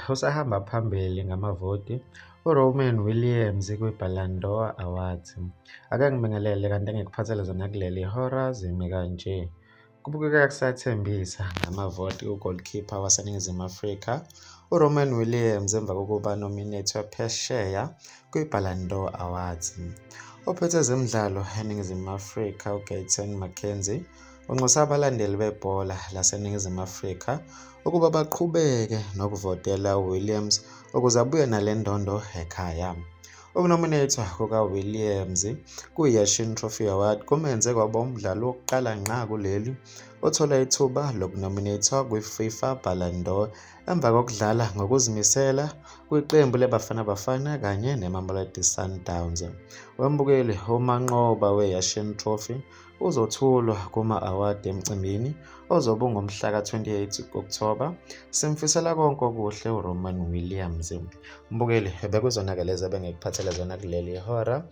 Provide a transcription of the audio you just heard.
Usahamba phambili ngamavoti uRonwen Williams kwiBallon d'Or Awards. Ake ngibingelele kanti engikuphathele zona kuleli hora zimi kanje. Kubukeka kusathembisa ngamavoti u-goalkeeper waseNingizimu Afrika uRonwen Williams emva kokuba nominethwe phesheya kwiBallon d'Or Awards. Ophethe ezemidlalo eNingizimu Afrika uGayton McKenzie unxusa abalandeli bebhola laseNingizimu Afrika ukuba baqhubeke nokuvotela uWilliams ukuze abuye nale ndondo ekhaya. Ukunominethwa kukaWilliams kwi-Yashin Trophy Award kumenze kwaba umdlali wokuqala ngqa kuleli othola ithuba lokunominethwa kwiFIFA Ballon d'Or emva kokudlala ngokuzimisela kwiqembu leBafana Bafana kanye neMamelodi Sundowns. Wembukeli umanqoba weYashin Trophy uzothulwa kuma-award emcimbini ozobe ungomhla ka-28 Okthoba. Simfisela konke okuhle uRonwen Williams. Mbukeli, bekuzona-ke lezi ebengikuphathele zona kuleli hora.